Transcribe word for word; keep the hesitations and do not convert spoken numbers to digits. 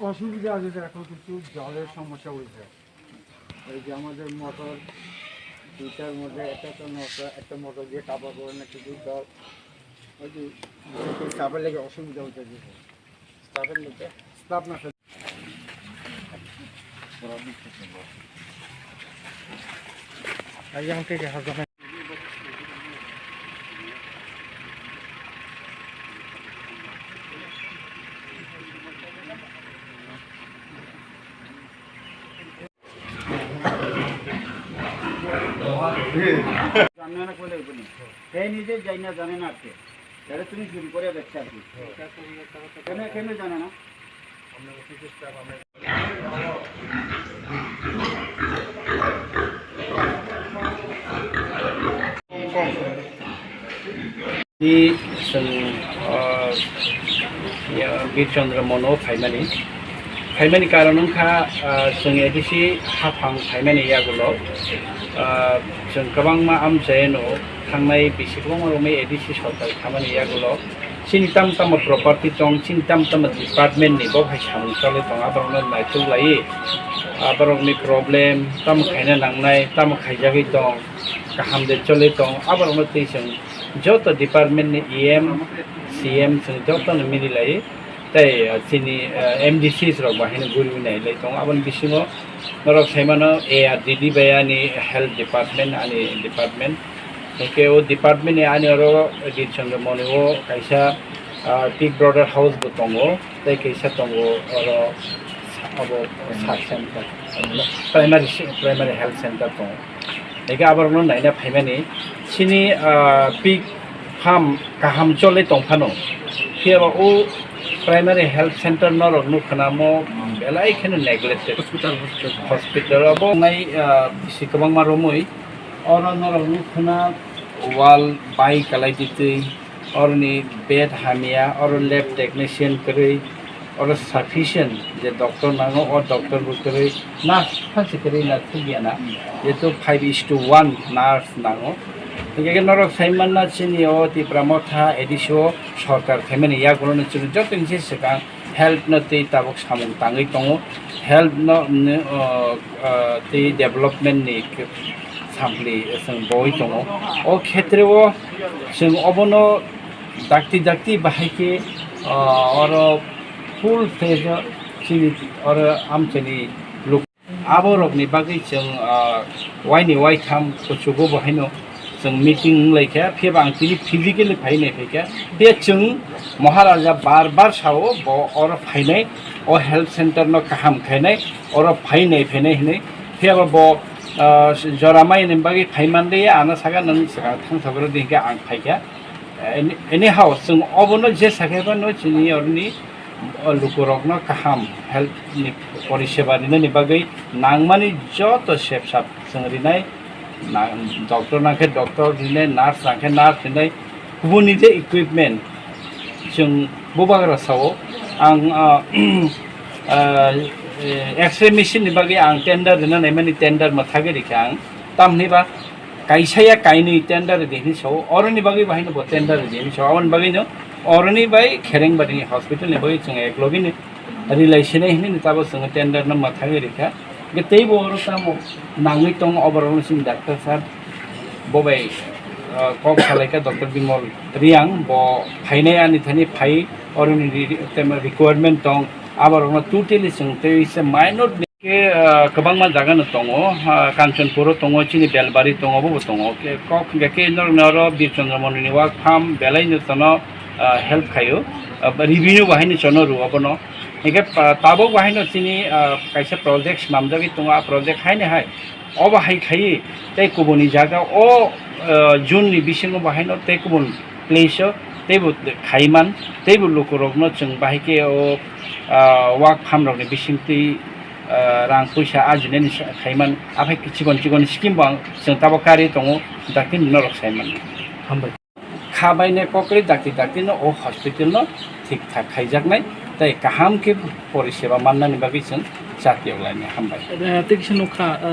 অসুবিধা আছে, এখন কিছু জলের সমস্যা হয়েছে। এই যে আমাদের মোটর, দুইটার মধ্যে একটা তো নষ্ট, একটা মোটর দিয়ে কাপড় পরে না, কিছু জল, ওই যে বিশেষ করে স্টাফের লেগে অসুবিধা হচ্ছে যে স্টাফের মধ্যে স্টাফ না থাকলে। Yang ke ke hazam. জানে না বলে বলি। হে নিজে যাই না, জানে না আর কি। তাহলে তুমি চুরি করে বেচছো আর কি। কেন, কেন জানো না? Ni chwng, ah, ya, Bir Chandra Mono phaimani. Phaimani karon wngkha, ah, chwng A D C haphang phaimani yagulo, ah, chwng kwbangma amchaino thangnai bisi kwbangma romwi A D C sorkar khamani yagulo. Chini tamo tamo property tong, chini tamo tamo department ni bo hai samung choli tong, aborokno naituk lai, aborokni problem tamo khaina nangnai, tamo khaijagwi tong, kaham de choli tong, aborokno twi chwng joto department ni E M, C M chwng jotono mili lai, tei, ah, chini, ah, M D Cs rok bo haino guriwi nai lai tong, aboni bisingo norok sai mano A R D D bai ani health department, ani department, hwnkhe o department ni ani oro Birchandra Moni o kaisa, ah, Big Brother House bo tongo, tei kaisa tongo oro sa-, abo sub center, primary se-, primary health center tongo. Hwnkhe aborokno naina phaimani chini, ah, pig farm kaham choli tongphano, phiyaba o primary health center norok nukha na mo belai kheno neglected. Hospital, hospital. Hospital abo nai, ah, bisi kwbangma romwi. Oro norok nukha na wall bai kalai twi, oroni bed hamya, oro lab technician kwrwi, oro sufficient je doctor nango, o doctor bo kwrwi, nurse phansi kwrwi na thukya na, jehetu five is to one nurse nango. Hingke norok sai manna chini o Tipra Motha A D C o sorkar khaimani yagulo no chini joto ni se swkang health no tei tabuk samung tangwi tongo, health no, no, o, o, tei development ni sampli chwng boi tongo. O khetre o chwng obono dakti dakti bahai khe, o, oro full fledge o chini oro amchaini luk. Aborokni bagwi chwng, ah, waini waitham kuchugo bo haino chwng meeting wnglaikha, phiya ba ang tini physically phai nai phaikha. Phiya chwng Maharaja bar bar sao bo oro phainai, o health center no kaham khainai, oro phai nai phainai hinwi. Phiya ba bo, ah, jora maini bagwi phai manliya, ano saka nwng swkang thang sogro di hinkhe ang phaikha. Any-, anyhow, chwng obono je sakhe phano chini oroni, o, lukurokno kaham health ni poriseba rinani bagwi nangmani joto sepsap chwng rinai, na-, doctor nangkhe doctor rinai, nurse nangkhe nurse rinai, kubuni je equipment chwng bubagra sao. Ang, ah, ah, eh, X-ray machine ni bagwi ang tender rina naimani tender mwthagwi rikha ang, tamni ba kaisa ya kainwi tender ridi hinwi sao, oroni bagwi bahai no bo tender ridi hinwi sao, aboni bagwi no oroni bai Kherengbari hospital ni bagwi chwng ek logi ni rilai sinai hinwi no tabuk chwng tender no mwthangwi rikha. Tei bo oro tamo nangwi tongo, oborok no chini doctor sir bo bai, ah, kok salaikha Doctor Bimol Riang, bo phainai ani thani phai oroni ri-, ri-, temo requirement tong, aborok no totally chwng tei se minor ni khe, ah, kwbangma jaga no tongo, ah, Kanchanpur o tongo, chini Belbari tongo, bo bo tongo. Khe kok hingkha khe norok ni oro Bir Chandra Moni ni work farm belai no tono, ah, help khaio, ah, revenue bo haino chono rwo bono. Hingkhe, ah, tabuk bo haino chini, ah, kaisa project swnamjagwi tongo, ah project haino hai obo hai khaiwi tei kubuni jaga o, ah, June ni bisingo bo haino tei kubun place o teibo khaiman, teibo lukurokno chwng bahai khe o, ah, work farm rokni bisingtwi, ah, rang puisa ajinani sa-, khaiman, aphai chikon chikon scheme bo ang chwng tabuk karwi tongo, dakti norok saiman. Hambai. Kha bainai kokri dakti dakti no o hospital no thik thak khaijaknai tei kaham khe poriseba mannani bagwi chwng chatiyok lainai. Hambai. Eh, tei kisa nukha, eh,